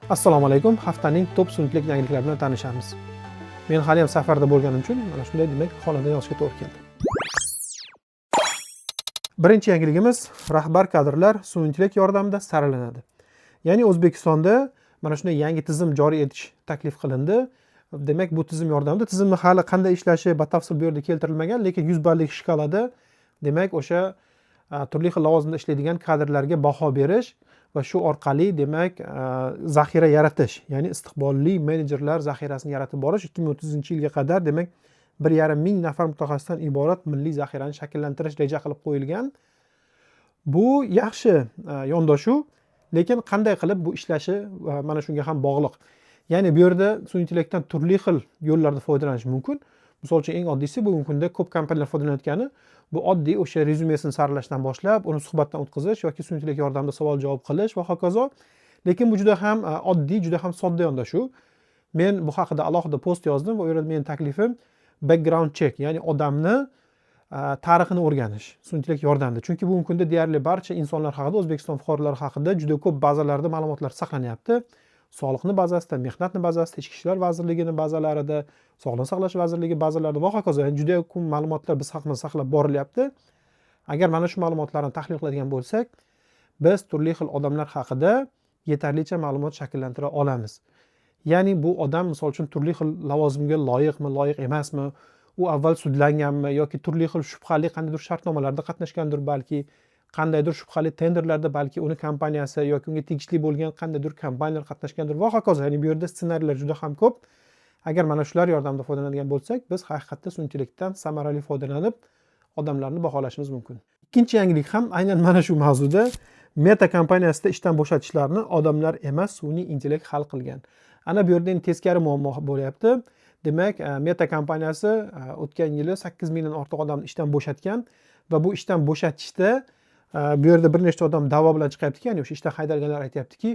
Assalomu alaykum. Haftaning top sun'iy intellekt yangiliklari bilan tanishamiz. Men hali ham safarda bo'lganim uchun mana shunday, demak, xonada yozishga to'g'ri keldi. Birinchi yangiligimiz: rahbar kadrlar sun'iy intellekt yordamida saralanadi. Ya'ni O'zbekistonda mana shunday yangi tizim joriy etish taklif qilindi. Demak, bu tizim yordamida, tizimni hali qanday ishlashi batafsil bu yerda keltirilmagan, lekin 100 ballik shkalada, demak, o'sha turli xil lavozimda ishlaydigan kadrlarga baho berish va shu orqali, demak, zaxira yaratish, ya'ni istiqbolli menejerlar zaxirasini yaratib borish, 2030-yilga qadar, demak, 1,5 ming nafar mutaxassisdan iborat milliy zaxirani shakllantirish reja qilib qo'yilgan. Bu yaxshi yondashuv, lekin qanday qilib bu ishlashi mana shunga ham bog'liq. Ya'ni bu yerda sun'iy intellektdan turli xil yo'llarda foydalanish mumkin. Misol uchun, eng oddiysi, bugungi kunda ko'p kompaniyalar foydalanayotgani bu oddiy o'sha rezyumesini saralashdan boshlab, uni suhbatdan o'tkazish yoki sun'iy intellekt yordamida savol javob qilish va hokazo. Lekin bu juda ham oddiy, juda ham sodda yondashuv. Men bu haqida alohida post yozdim va u yerda meni taklifim background check, ya'ni odamni tarixini o'rganish sun'iy intellekt yordamida. Chunki bugungi kunda deyarli barcha insonlar haqida, O'zbekiston fuqarolari haqida juda ko'p bazalarda ma'lumotlar saqlanyapti: soliqni bazasida, mehnatni bazasida, Ichki ishlar vazirligini bazalarida, Sog'liqni saqlash vazirligi bazalarida va hokazo. Ya'ni juda ko'p ma'lumotlar biz haqimizda saqlab borilyapti. Agar mana shu ma'lumotlarni tahlil qiladigan bo'lsak, biz turli xil odamlar haqida yetarlicha ma'lumot shakllantira olamiz. Ya'ni bu odam, misol uchun, turli xil lavozimga loyiqmi, loyiq emasmi, u avval sudlanganmi yoki turli xil shubhali qandaydir shartnomalarda qatnashgandir, balki qandaydir shubhali tenderlarda balki uni kompaniyasi yoki unga tegishli bo'lgan qandaydir kompaniyalar qatnashgandir va hokazo. Ya'ni bu yerda ssenariylar juda ham ko'p. Agar mana shular yordamida foydalanadigan bo'lsak, biz haqiqatda sun'iy intellektdan samarali foydalanib, odamlarni baholashimiz mumkin. Ikkinchi yangilik ham aynan mana shu mavzuda: Meta kompaniyasida ishdan bo'shatishlarni odamlar emas, sun'iy intellekt hal qilgan. Ana bu yerda endi teskari muammo bo'lyapti. Demak, Meta kompaniyasi o'tgan yili 8000 dan ortiq odamni ishdan bo'shatgan va bu ishdan bo'shatishda bu yerda bir nechta odam da'vo bilan chiqyaptiki, ya'ni o'sha ishdan haydalganlar aytyaptiki,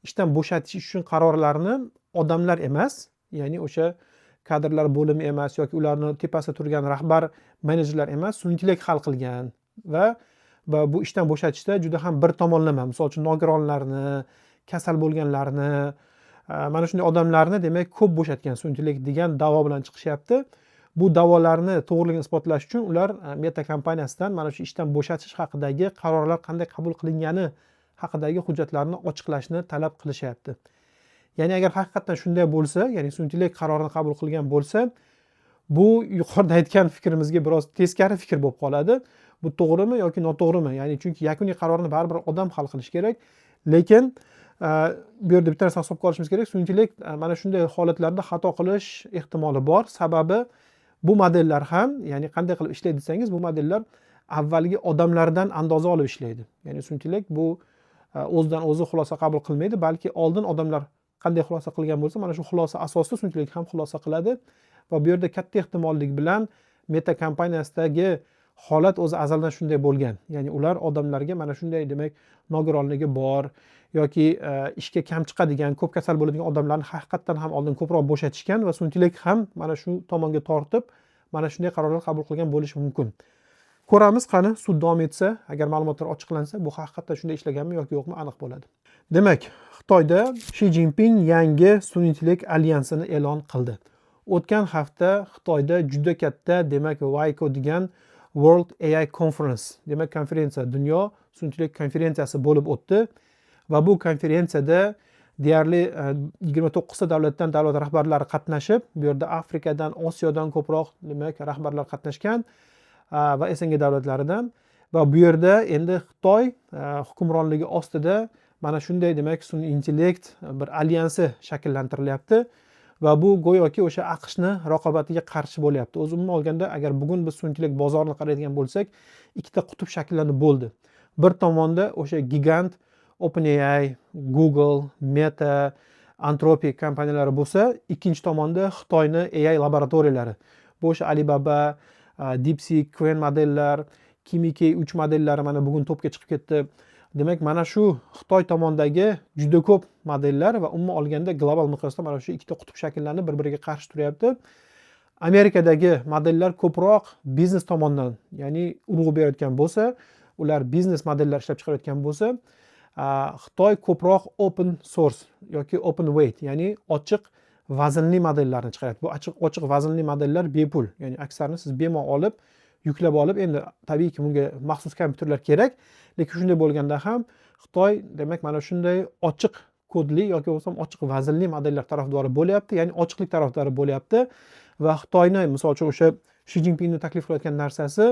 ishdan bo'shatish uchun qarorlarni odamlar emas, ya'ni o'sha kadrlar bo'limi emas yoki ularni tepasida turgan rahbar menejerlar emas, sun'iy intellekt hal qilgan va bu ishdan bo'shatishda juda ham bir tomonlama, misol uchun, nogironlarni, kasal bo'lganlarni, mana shunday odamlarni, demak, ko'p bo'shatgan sun'iy intellekt degan da'vo bilan chiqishyapti. Bu da'volarni to'g'riligini isbotlash uchun ular Meta kompaniyasidan mana shu ishdan bo'shatish haqidagi qarorlar qanday qabul qilingani haqidagi hujjatlarni ochiqlashni talab qilishyapti. Ya'ni agar haqiqatdan shunday bo'lsa, ya'ni sun'iy intellekt qarorini qabul qilgan bo'lsa, bu yuqorida aytgan fikrimizga biroz teskari fikr bo'lib qoladi. Bu to'g'rimi yoki noto'g'rimi? Ya'ni chunki yakuniy qarorni baribir odam hal qilishi kerak. Lekin bu yerda bitta narsani hisobga olishimiz kerak: sun'iy intellekt mana shunday holatlarda xato qilish ehtimoli bor. Sababi bu modellar ham, ya'ni qanday qilib ishlaydi desangiz, bu modellar avvalgi odamlardan andoza olib ishlaydi. Ya'ni sun'iy intellekt bu o'zidan o'zi xulosa qabul qilmaydi, balki oldin odamlar qanday xulosa qilgan bo'lsa, mana shu xulosa asosida sun'iy intellekt ham xulosa qiladi. Va bu yerda katta ehtimollik bilan Meta kompaniyasidagi holat o'zi azaldan shunday bo'lgan. Ya'ni ular odamlarga mana shunday, demak, nogironligi bor yoki ishga kam chiqadigan, ko'p kasal bo'ladigan odamlarni haqiqatdan ham oldin ko'proq bo'shatishgan va sun'iy intellekt ham mana shu tomonga tortib, mana shunday qarorlar qabul qilgan bo'lishi mumkin. Ko'ramiz qani, sud davom etsa, agar ma'lumotlar ochiqlansa, bu haqiqatdan shunday ishlaganmi yoki yo'qmi, aniq bo'ladi. Demak, Xitoyda Shi Zinpin yangi sun'iy intellekt alyansini e'lon qildi. O'tgan hafta Xitoyda juda katta, demak, WAICO degan World AI Conference, demak, konferensiya, dunyo sun'iy intellekt konferensiyasi bo'lib o'tdi va bu konferensiyada deyarli 29 ta davlatdan davlat rahbarlari qatnashib, bu yerda Afrikadan, Osiyodan ko'proq, demak, rahbarlar qatnashgan va СНГ davlatlaridan. Va bu yerda endi Xitoy hukmronligi ostida mana shunday, demak, sun'iy intellekt bir alyansi shakllantirilyapti va bu go'yoki o'sha AQShni raqobatiga qarshi bo'lyapti. O'zi umuman olganda, agar bugun biz sun'iy intellekt bozorini qaraydigan bo'lsak, ikkita qutb shakllanib bo'ldi. Bir tomonda o'sha gigant OpenAI, Google, Meta, Anthropic kompaniyalari bo'lsa, ikkinchi tomonda Xitoyni AI laboratoriyalari, bu o'sha Alibaba, DeepSeek, Qwen modellar, Kimi K3 modellari mana bugun topga chiqib ketdi. Demak, mana shu Xitoy tomondagi juda ko'p modellar va umuman olganda global miqyosda mana shu ikkita qutb shakllanib, bir biriga qarshi turyapti. Amerikadagi modellar ko'proq biznes tomondan, ya'ni urg'u berayotgan bo'lsa, ular biznes modellar ishlab chiqarayotgan bo'lsa, Xitoy ko'proq open source yoki open weight, ya'ni ochiq vaznli modellarni chiqaryapti. Bu ochiq vaznli modellar bepul, ya'ni aksarini siz bemalol olib, yuklab olib, endi tabiiyki, bunga maxsus kompyuterlar kerak, lekin shunday bo'lganda ham Xitoy, demak, mana shunday ochiq kodli yoki bo'lmasam ochiq vaznli modellar tarafdori bo'lyapti, ya'ni ochiqlik tarafdori bo'lyapti. Va Xitoyni, misol uchun, o'sha Shi Zinpinni taklif qilayotgan narsasi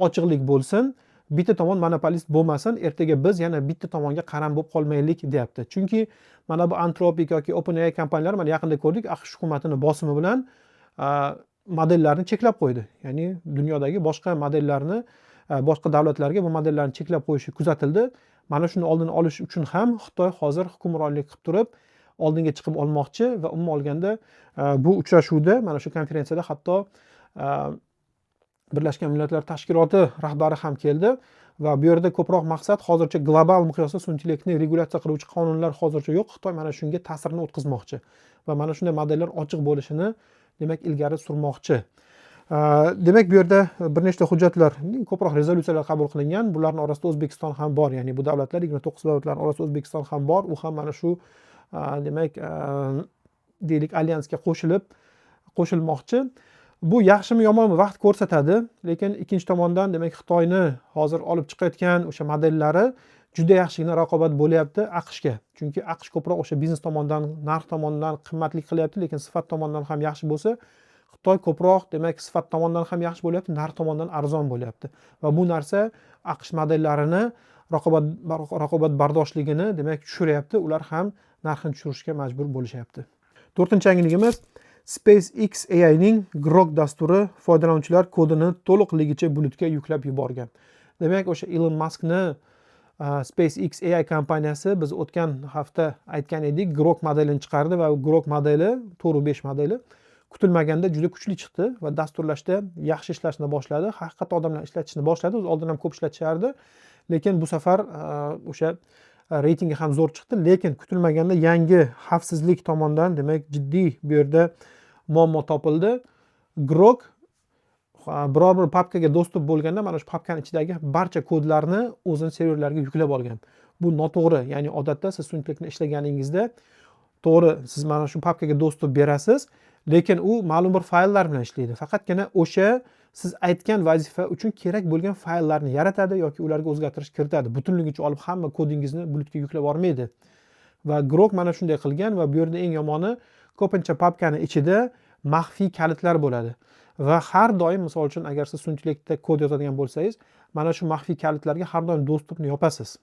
ochiqlik bo'lsin, bitta tomon monopolist bo'lmasin, ertaga biz yana bitta tomonga qaram bo'lib qolmaylik, deyapti. Chunki mana bu Anthropic yoki OpenAI kompaniyalari, mana yaqinda ko'rdik, AQSh hukumatini bosimi bilan modellarni cheklab qo'ydi, ya'ni dunyodagi boshqa modellarni, boshqa davlatlarga bu modellarni cheklab qo'yishi kuzatildi. Mana shuni oldini olish uchun ham Xitoy hozir hukmronlik qilib turib, oldinga chiqib olmoqchi. Va umuman olganda, bu uchrashuvda, mana shu konferensiyada hatto Birlashgan Millatlar Tashkiloti rahbari ham keldi. Va bu yerda ko'proq maqsad, hozircha global miqyosda sun'iy intellektni regulyatsiya qiluvchi qonunlar hozircha yo'q. Xitoy mana shunga ta'sirini o'tkazmoqchi va mana shunday modellar ochiq bo'lishini, demak, ilgari surmoqchi. Demak, bu yerda bir nechta hujjatlar, ko'proq rezolyutsiyalar qabul qilingan. Bularni orasida O'zbekiston ham bor, ya'ni bu davlatlar, 29 davlatlar orasida O'zbekiston ham bor. U ham mana shu, demak, deylik, alyansga qo'shilmoqchi. Bu yaxshimi, yomonmi, vaqt ko'rsatadi. Lekin ikkinchi tomondan, demak, Xitoyni hozir olib chiqayotgan o'sha modellari juda yaxshigina raqobat bo'lyapti AQShga, chunki AQSh ko'proq o'sha biznes tomondan, narx tomondan qimmatlik qilyapti, lekin sifat tomondan ham yaxshi bo'lsa, Xitoy ko'proq, demak, sifat tomondan ham yaxshi bo'lyapti, narx tomondan arzon bo'lyapti. Va bu narsa AQSh modellarini raqobatbardoshligini, demak, tushiryapti. Ular ham narxini tushirishga majbur bo'lishyapti. To'rtinchi yangiligimiz: SpaceX AIning Grok dasturi foydalanuvchilar kodini to'liqligicha bulutga yuklab yuborgan. Demak, o'sha Ilon Maskni SpaceX AI kompaniyasi, biz o'tgan hafta aytgan edik, Grok modelini chiqardi va Grok modeli, 4.5 modeli kutilmaganda juda kuchli chiqdi va dasturlashda yaxshi ishlashni boshladi. Haqiqatda odamlar ishlatishni boshladi. O'zi oldin ham ko'p ishlatishardi, lekin bu safar o'sha reytingi ham zo'r chiqdi. Lekin kutilmaganda yangi xavfsizlik tomondan, demak, jiddiy bu yerda muammo topildi. Grok biror bir papkaga доступ bo'lganda, mana shu papkani ichidagi barcha kodlarni o'zini serverlariga yuklab olgan. Bu noto'g'ri, ya'ni odatda siz sun'iy intellektni ishlaganingizda, to'g'ri, siz mana shu papkaga доступ berasiz, lekin u ma'lum bir fayllar bilan ishlaydi. Faqatgina o'sha siz aytgan vazifa uchun kerak bo'lgan fayllarni yaratadi yoki ularga o'zgartirish kiritadi. Butunligicha olib, hamma kodingizni bulutga yuklab yubormaydi. Va Grok mana shunday qilgan. Va bu yerda eng yomoni, ko'pincha papkani ichida maxfiy kalitlar bo'ladi va har doim, misol uchun, agar siz sun'iy intellektda kod yozadigan bo'lsangiz, mana shu maxfiy kalitlarga har doim доступ ni yopasiz.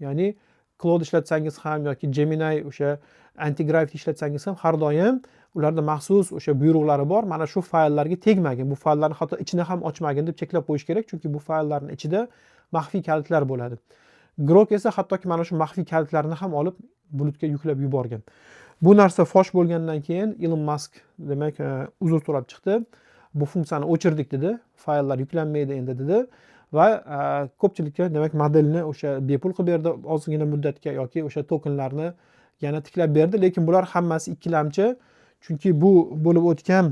Ya'ni Claude ishlatsangiz ham yoki Gemini, o'sha Antigravity ishlatsangiz ham, har doim ularda maxsus o'sha buyruqlari bor: mana shu fayllarga tegmagin, bu fayllarni hatto ichini ham ochmagin, deb cheklab qo'yish kerak, chunki bu fayllarni ichida maxfiy kalitlar bo'ladi. Grok esa hattoki mana shu maxfiy kalitlarni ham olib, bulutga yuklab yuborgan. Bu narsa fosh bo'lgandan keyin Ilon Mask, demak, uzr so'rab chiqdi. Bu funksiyani o'chirdik, dedi, fayllar yuklanmaydi endi, dedi. Va ko'pchilikka, demak, modelni o'sha bepul qilib berdi ozgina muddatga yoki o'sha tokenlarni yana tiklab berdi. Lekin bular hammasi ikkilamchi, chunki bu bo'lib o'tgan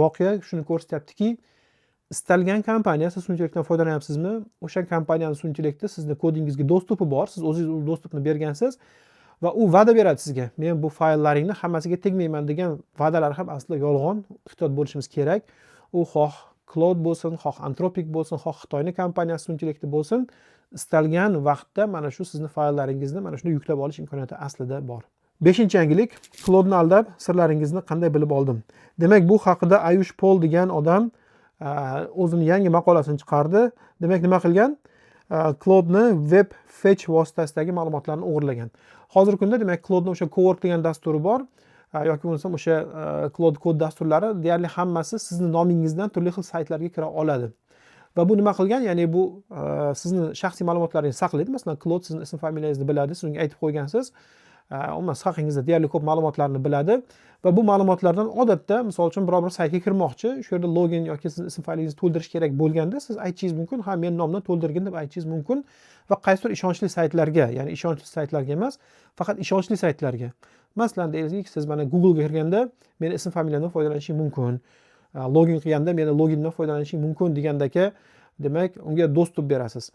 voqea shuni ko'rsatyaptiki, istalgan kompaniya, siz sun'iy intellektdan foydalanyapsizmi, o'sha kompaniyani sun'iy intellekti sizni kodingizga доступ i bor, siz o'zingiz u доступ ni bergansiz va u va'da beradi sizga, men bu fayllaringni hammasiga tegmayman, degan va'dalar ham aslida yolg'on. Ehtiyot bo'lishimiz kerak. U xoh Claude bo'lsin, xoh Anthropic bo'lsin, xoh Xitoyni kompaniyasi sun'iy intellekti bo'lsin, istalgan vaqtda mana shu sizni fayllaringizni mana shunda yuklab olish imkoniyati aslida bor. Beshinchi yangilik: Claudeni aldab sirlaringizni qanday bilib oldim. Demak, bu haqida Ayush Pol degan odam o'zini yangi maqolasini chiqardi. Demak, nima qilgan? Claudeni web fetch vositasidagi ma'lumotlarni o'g'irlagan. Hozirgi kunda, demak, Claudeni o'sha Cowork degan dasturi bor yoki bo'lmasam o'sha Claude Code dasturlari deyarli hammasi sizni nomingizdan turli xil saytlarga kira oladi. Va bu nima qilgan? Ya'ni bu sizni shaxsiy ma'lumotlaringizni saqlaydi. Masalan, Claude sizni ism familiyangizni biladi, siz unga aytib qo'ygansiz. Umuman, siz haqingizda deyarli ko'p ma'lumotlarni biladi va bu ma'lumotlardan odatda, misol uchun, biror bir saytga kirmoqchi, shu yerda login yoki sizni ism familiyangizni to'ldirish kerak bo'lganda, siz aytishingiz mumkin, ha, meni nomimdan to'ldirgin, deb aytishingiz mumkin. Va qaysidir ishonchli saytlarga, ya'ni ishonchli saytlarga emas, faqat ishonchli saytlarga. Masalan, deylik, siz mana Googlega kirganda meni ism familiyamdan foydalanishing mumkin, login qilganda meni logindan foydalanishing mumkin degandaka, demak, unga доступ berasiz.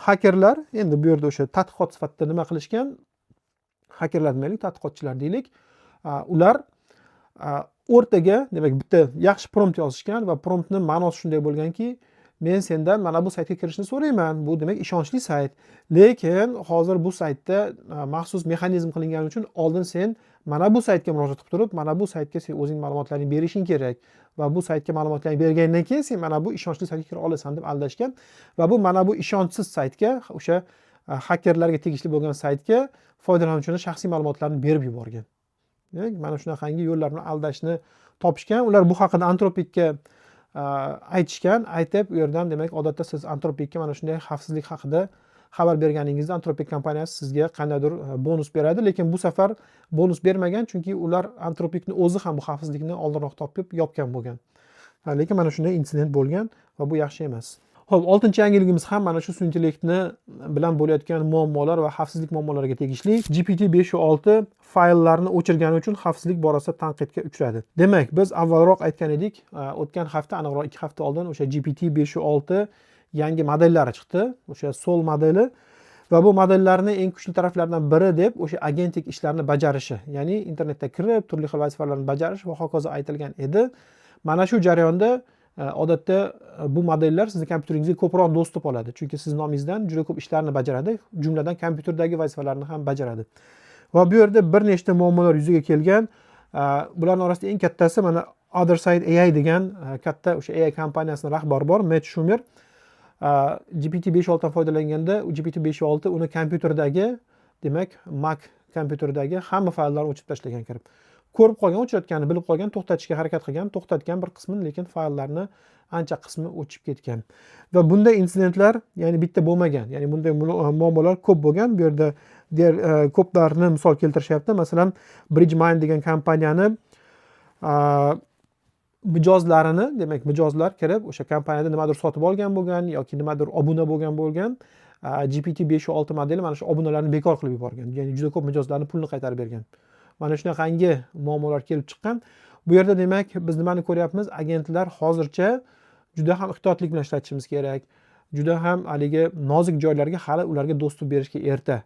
Xakerlar endi bu yerda o'sha tadqiqot sifatida nima qilishgan? Xakerlar demaylik, tadqiqotchilar deylik. Ular o'rtaga, demak, bitta yaxshi prompt yozishgan va promptni ma'nosi shunday bo'lganki, men sendan mana bu saytga kirishni so'rayman, bu, demak, ishonchli sayt, lekin hozir bu saytda maxsus mexanizm qilingani uchun oldin sen mana bu saytga murojaat qilib turib, mana bu saytga sen o'zing ma'lumotlaringni berishing kerak va bu saytga ma'lumotlarni bergandan keyin sen mana bu ishonchli saytga kira olasan, deb aldashgan. Va bu mana bu ishonchsiz saytga, o'sha xakerlarga tegishli bo'lgan saytga foydalanuvchini shaxsiy ma'lumotlarini berib yuborgan. Demak, mana shunaqangi yo'llar bilan aldashni topishgan. Ular bu haqida Antropikka aytishgan. Aytib, u yerdan, demak, odatda siz Antropikka mana shunday xavfsizlik haqida xabar berganingizda Antropik kompaniyasi sizga qandaydir bonus beradi, lekin bu safar bonus bermagan, chunki ular, Antropikni o'zi ham bu xavfsizlikni oldinroq topib yopgan bo'lgan. Lekin mana shunday insident bo'lgan va bu yaxshi emas. Ho'p, oltinchi yangiligimiz ham mana shu sun'iy intellektni bilan bo'layotgan muammolar va xavfsizlik muammolariga tegishli. GPT 5.6 fayllarni o'chirgani uchun xavfsizlik borasida tanqidga uchradi. Demak, biz avvalroq aytgan edik, o'tgan hafta, aniqroq 2 hafta oldin o'sha GPT 5.6 yangi modellari chiqdi, o'sha Sol modeli. Va bu modellarni eng kuchli taraflaridan biri deb o'sha agentik ishlarni bajarishi, ya'ni internetda kirib turli xil vazifalarni bajarish va hokazo aytilgan edi. Mana shu jarayonda odatda bu modellar sizni kompyuteringizga ko'proq доступ oladi, chunki sizni nomingizdan juda ko'p ishlarni bajaradi, jumladan kompyuterdagi vazifalarni ham bajaradi. Va bu yerda bir nechta muammolar yuzaga kelgan. Bularni orasida eng kattasi mana Otherside AI degan katta o'sha AI kompaniyasini rahbari bor, Matt Shumer. GPT 5.6dan foydalanganda GPT 5.6 uni kompyuterdagi, demak, Mac kompyuteridagi hamma fayllarni o'chirib tashlagan. Kirib ko'rib qolgan, o'chirayotganini bilib qolgan, to'xtatishga harakat qilgan, to'xtatgan bir qismini, lekin fayllarni ancha qismi o'chib ketgan. Va bunday insidentlar, ya'ni bitta bo'lmagan, ya'ni bunday muammolar ko'p bo'lgan. Bu yerda ko'plarni misol keltirishyapti. Masalan, Bridgemind degan kompaniyani mijozlarini, demak, mijozlar kirib o'sha kompaniyada nimadir sotib olgan bo'lgan yoki nimadir obuna bo'lgan. GPT 5.6 modeli mana shu obunalarni bekor qilib yuborgan, ya'ni juda ko'p mijozlarni pulini qaytarib bergan. Mana shunaqangi muammolar kelib chiqqan bu yerda. Demak, biz nimani ko'ryapmiz? Agentlar hozircha juda ham ehtiyotlik bilan ishlatishimiz kerak, juda ham haligi nozik joylarga hali ularga доступ berishga erta.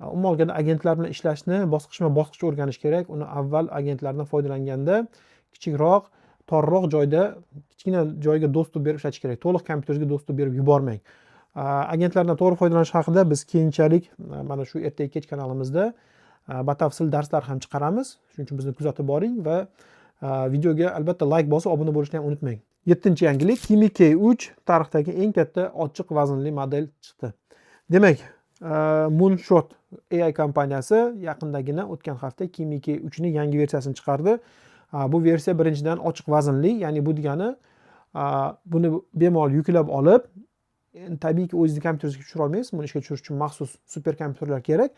Umuman olganda, agentlar bilan ishlashni bosqichma bosqich o'rganish kerak. Uni avval agentlardan foydalanganda kichikroq, torroq joyda, kichkina joyga доступ berib ishlatish kerak, to'liq kompyuteringizga доступ berib yubormang. Agentlardan to'g'ri foydalanish haqida biz keyinchalik mana shu Ertaga kech kanalimizda batafsil darslar ham chiqaramiz. Shuning uchun bizni kuzatib boring va videoga albatta layk bosib, obuna bo'lishni ham unutmang. Yettinchi yangilik: Kimi K3 tarixdagi eng katta ochiq vaznli model chiqdi. Demak, Moonshot AI kompaniyasi yaqindagina, o'tgan hafta Kimi K3 ni yangi versiyasini chiqardi. Bu versiya birinchidan ochiq vaznli, ya'ni bu degani buni bemalol yuklab olib, endi tabiiyki, o'zingizni kompyuteringizga tushira olmaysiz, buni ishga tushirish uchun maxsus super kompyuterlar kerak,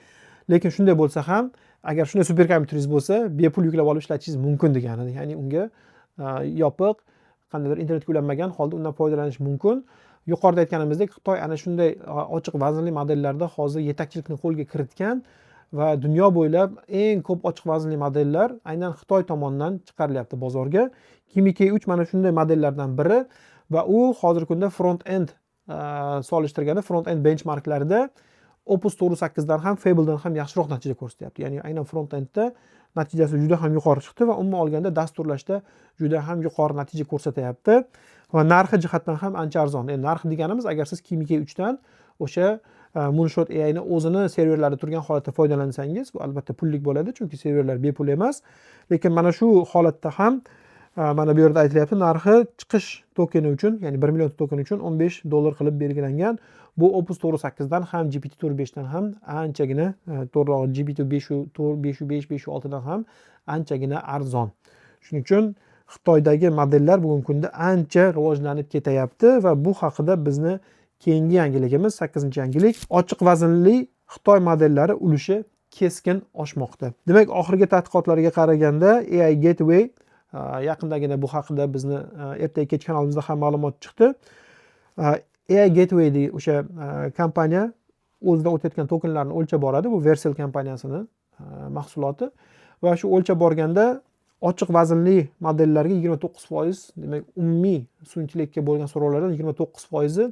lekin shunday bo'lsa ham, agar shunday super kompyuteringiz bo'lsa, bepul yuklab olib ishlatishingiz mumkin degani. Ya'ni unga yopiq, qandaydir internetga ulanmagan holda undan foydalanish mumkin. Yuqorida aytganimizdek, Xitoy ana shunday ochiq vaznli modellarda hozir yetakchilikni qo'lga kiritgan va dunyo bo'ylab eng ko'p ochiq vaznli modellar aynan Xitoy tomonidan chiqarilyapti bozorga. Kimi K3 mana shunday modellardan biri va u hozirgi kunda front end solishtirganda, front end benchmarklarida Opus 4.8dan ham, Fabledan ham yaxshiroq natija ko'rsatyapti. Ya'ni aynan front endda natijasi juda ham yuqori chiqdi va umuman olganda dasturlashda juda ham yuqori natija ko'rsatyapti va narxi jihatdan ham ancha arzon. Endi narxi deganimiz, agar siz Kimi K3dan o'sha Moonshot AIni o'zini serverlarida turgan holatda foydalansangiz, bu albatta pullik bo'ladi, chunki serverlar bepul emas. Lekin mana shu holatda ham mana bu yerda aytilyapti, narxi chiqish tokeni uchun, ya'ni 1 million token uchun 15 dollar qilib belgilangan. Bu Opus 4.8dan ham, GPT 4.5dan ham anchagina, to'g'rirog'i, GPT 5.4, 5.5, 5.6dan ham anchagina arzon. Shuning uchun Xitoydagi modellar bugungi kunda ancha rivojlanib ketyapti va bu haqida bizni keyingi yangiligimiz, sakkizinchi yangilik: ochiq vaznli Xitoy modellari ulushi keskin oshmoqda. Demak, oxirgi tadqiqotlarga qaraganda, AI Gateway, yaqindagina bu haqida bizni Ertaga kech kanalimizda ham ma'lumot chiqdi. AI Gateway degan o'sha kompaniya o'zidan o'tayotgan tokenlarni o'lchab boradi. Bu Vercel kompaniyasini mahsuloti va shu o'lchab borganda ochiq vaznli modellarga 29%, demak, umumiy sun'iy intellektga bo'lgan so'rovlardan 29 foizi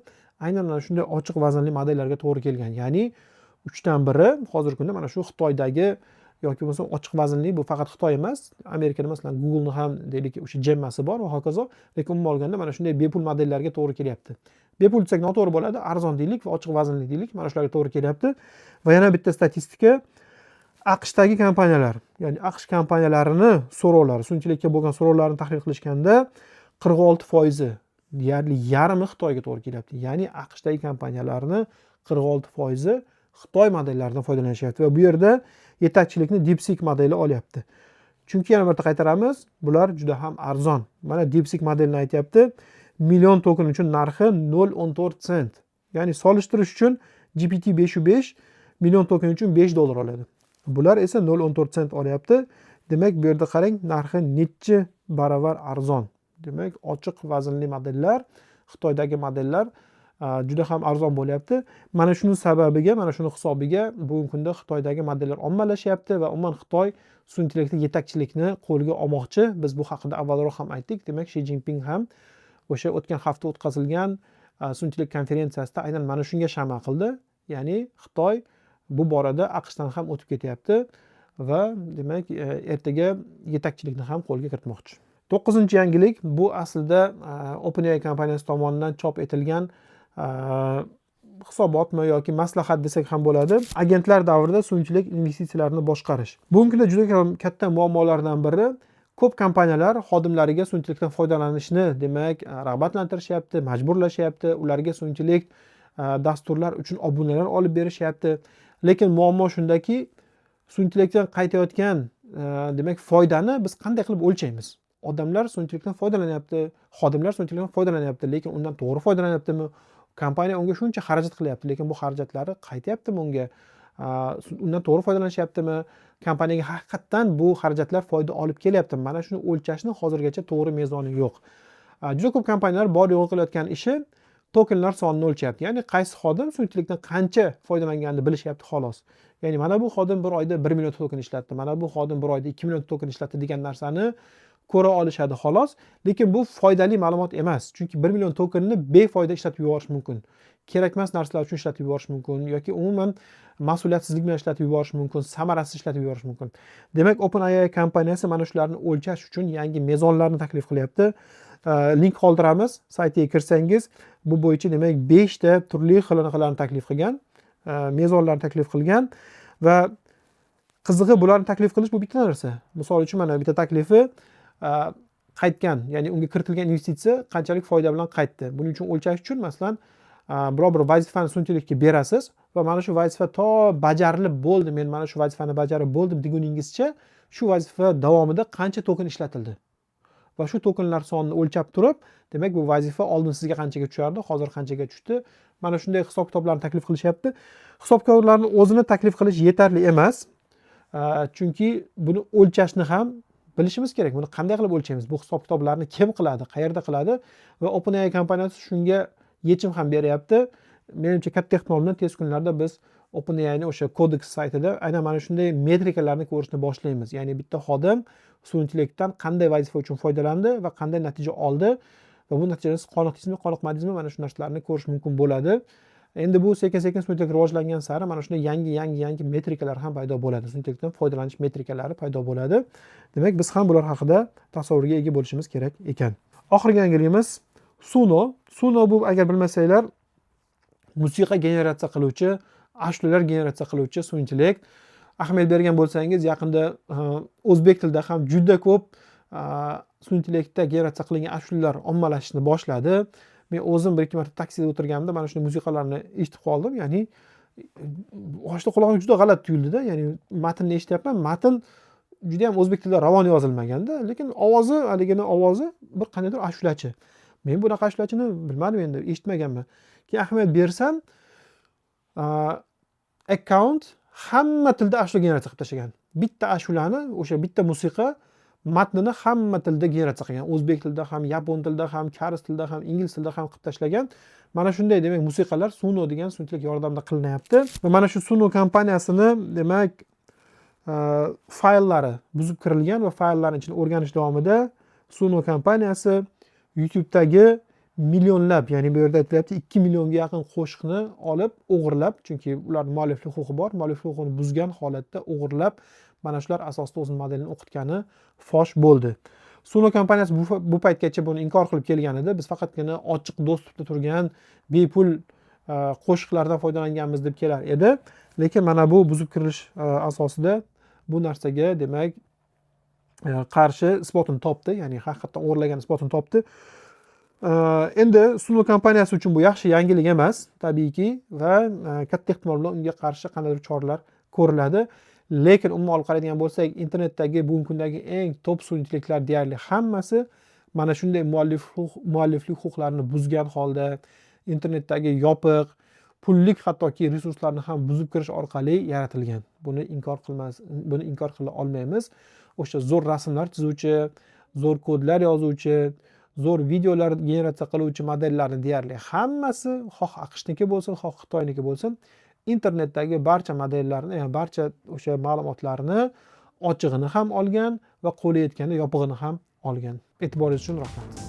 aynan mana shunday ochiq vaznli modellarga to'g'ri kelgan. Ya'ni 1/3 hozirgi kunda mana shu Xitoydagi yoki bo'lmasa ochiq vaznli, bu faqat Xitoy emas, Amerikada masalan Google'ni ham deylik o'sha Gemmasi bor va hokazo, lekin umuman olganda mana shunday bepul modellarga to'g'ri kelyapti. Bepul desak noto'g'ri bo'ladi, arzon deylik va ochiq vaznli deylik, mana shularga to'g'ri kelyapti. Va yana bitta statistika, AQShdagi kompaniyalar, ya'ni AQSh kompaniyalarini so'rovlari, sun'iy intellektga bo'lgan so'rovlarni tahlil qilishganda 46%, deyarli yarmi Xitoyga to'g'ri kelyapti. Ya'ni AQShdagi kompaniyalarni 46% Xitoy modellaridan foydalanishyapti va bu yerda yetakchilikni DeepSeek modeli olyapti. Chunki yana bir marta qaytaramiz, bular juda ham arzon. Mana DeepSeek modelini aytyapti, million token uchun narxi 0,14 sent. Ya'ni solishtirish uchun GPT 5.5 million token uchun $5 oladi. Bular esa 0,14 sent olyapti. Demak, bu yerda qarang, narxi necha baravar arzon. Demak, ochiq vaznli modellar, Xitoydagi modellar juda ham arzon bo'lyapti. Mana shuni sababiga, mana shuni hisobiga bugungi kunda Xitoydagi modellar ommalashyapti va umuman Xitoy sun'iy intellektda yetakchilikni qo'lga olmoqchi. Biz bu haqida avvalroq ham aytdik. Demak, Shi Zinpin ham o'sha o'tgan hafta o'tkazilgan sun'iy intellekt konferensiyasida aynan mana shunga shama qildi. Ya'ni Xitoy bu borada AQShdan ham o'tib ketyapti va demak, ertaga yetakchilikni ham qo'lga kiritmoqchi. 9-yangilik, bu aslida OpenAI kompaniyasi tomonidan chop etilgan hisobotmi yoki maslahat desak ham bo'ladi. Agentlar davrida sun'iy intellekt investitsiyalarini boshqarish. Bugungi kunda juda ham katta muammolardan biri, ko'p kompaniyalar xodimlariga sun'iy intellektdan foydalanishni, demak, rag'batlantirishyapti, majburlashyapti, ularga sun'iy intellekt dasturlar uchun obunalar olib berishyapti. Lekin muammo shundaki, sun'iy intellektdan qaytayotgan, demak, foydani biz qanday qilib o'lchaymiz? Odamlar sun'iy intellektdan foydalanyapti, xodimlar sun'iy intellektdan foydalanyapti, lekin undan to'g'ri foydalanyaptimi? Kompaniya unga shuncha xarajat qilyapti, lekin bu xarajatlari qaytyaptimi unga? Undan to'g'ri foydalanishyaptimi? Kompaniyaga haqiqatdan bu xarajatlar foyda olib kelyaptimi? Mana shuni o'lchashni hozirgacha to'g'ri mezoni yo'q. Juda ko'p kompaniyalar bor yo'g'i qilayotgan ishi tokenlar sonini o'lchayapti. Ya'ni qaysi xodim sun'iy intellektdan qancha foydalanganini bilishyapti xolos. Ya'ni mana bu xodim bir oyda 1 million token ishlatdi, mana bu xodim bir oyda 2 million token ishlatdi degan narsani ko'ra olishadi xolos. Lekin bu foydali ma'lumot emas. Chunki 1 million tokenni befoyda ishlatib yuborish mumkin. Kerakmas narsalar uchun ishlatib yuborish mumkin yoki umuman mas'uliyatsizlik bilan ishlatib yuborish mumkin, samarasiz ishlatib yuborish mumkin. Demak, OpenAI kompaniyasi mana shularni o'lchash uchun yangi mezonlarni taklif qilyapti. Link qoldiramiz, saytiga kirsangiz, bu bo'yicha demak 5 ta turli xil anaqalarni taklif qilgan, mezonlarni taklif qilgan va qizig'i bularni taklif qilish bu bitta narsa. Misol uchun mana bitta taklifi, qaytgan, ya'ni unga kiritilgan investitsiya qanchalik foyda bilan qaytdi. Buning uchun o'lchash uchun masalan, biror bir vazifani sun'iy intellektga berasiz va mana shu vazifa to bajarilib bo'ldi, men mana shu vazifani bajarib bo'ldim deguningizcha shu vazifa davomida qancha token ishlatildi va shu tokenlar sonini o'lchab turib, demak bu vazifa oldin sizga qanchaga tushardi, hozir qanchaga tushdi. Mana shunday hisob-kitoblarni taklif qilishyapti. Hisob-kitoblarni o'zini taklif qilish yetarli emas. Chunki buni o'lchashni ham bilishimiz kerak. Buni qanday qilib o'lchaymiz? Bu hisob-kitoblarni kim qiladi, qayerda qiladi? Va OpenAI kompaniyasi shunga yechim ham beryapti. Menimcha, katta ehtimol bilan tez kunlarda biz OpenAIni o'sha Codex saytida aynan mana shunday metrikalarni ko'rishni boshlaymiz. Ya'ni bitta xodim sun'iy intellektdan qanday vazifa uchun foydalandi va qanday natija oldi va bu natijadan siz qoniqdingizmi, qoniqmadingizmi, mana shu narsalarni ko'rish mumkin bo'ladi. Endi bu sekin-sekin sun'iy intellekt rivojlangan sari mana shunday yangi, yangi, yangi metrikalar ham paydo bo'ladi. Sun'iy intellektdan foydalanish metrikalari paydo bo'ladi. Demak, biz ham bular haqida tasavvurga ega bo'lishimiz kerak ekan. Oxirgi yangiligimiz Suno. Suno bu, agar bilmasanglar, musiqa generatsiya qiluvchi, ashulalar generatsiya qiluvchi sun'iy intellekt. Ahamiyat bergan bo'lsangiz, yaqinda o'zbek tilida ham juda ko'p sun'iy intellektda generatsiya qilingan ashulalar ommalashishni boshladi. Men o'zim bir ikki marta taksida o'tirganimda mana shunday musiqalarni eshitib qoldim. Ya'ni boshida qulog'imga juda g'alati tuyuldida. Ya'ni matnni eshityapman, matn juda ham o'zbek tilida ravon yozilmaganda, lekin ovozi, haligini ovozi bir qandaydir ashulachi. Men bunaqa ashulachini bilmadim endi, eshitmaganman. Keyin ahamiyat bersam, akkaunt hamma tilda ashula generatsiya qilib tashlagan. Bitta ashulani, o'sha bitta musiqa matnini hamma tilda generatsiya qilgan. O'zbek tilida ham, yapon tilida ham, koreys tilida ham, ingliz tilida ham qilib tashlagan. Mana shunday demak musiqalar Suno degan sun'iy intellekt yordamida qilinyapti. Va mana shu Suno kompaniyasini demak fayllari buzib kirilgan va fayllarning ichini o'rganish davomida Suno kompaniyasi YouTube'dagi Millionlab, ya'ni bu yerda aytilyapti, 2 millionga yaqin qo'shiqni olib, o'g'irlab, chunki ularni mualliflik huquqi bor, mualliflik huquqini buzgan holatda o'g'irlab, mana shular asosida o'zini modelini o'qitgani fosh bo'ldi. Suno kompaniyasi bu paytgacha buni inkor qilib kelgan edi. Biz faqatgina ochiq доступ da turgan bepul qo'shiqlardan foydalanganmiz, deb kelar edi. Lekin mana bu buzib kirilish asosida bu narsaga, demak, qarshi isbotini topdi, ya'ni haqiqatdan o'g'irlagan isbotini topdi. Endi Suno kompaniyasi uchun bu yaxshi yangilik emas tabiiyki va katta ehtimol bilan unga qarshi qandaydir choralar ko'riladi. Lekin umuman olib qaraydigan bo'lsak, internetdagi bugungi kundagi eng top sun'iy intellektlar deyarli hammasi mana shunday mualliflik huquqlarini buzgan holda, internetdagi yopiq, pullik hattoki resurslarni ham buzib kirish orqali yaratilgan. Buni inkor qila olmaymiz. O'sha zo'r rasmlar chizuvchi, zo'r kodlar yozuvchi, zo'r videolar generatsiya qiluvchi modellarni deyarli hammasi, xoh AQShniki bo'lsin, xoh Xitoyniki bo'lsin, internetdagi barcha modellarni, barcha o'sha ma'lumotlarni ochig'ini ham olgan va qo'li yetganda yopig'ini ham olgan. E'tiboringiz uchun rahmat.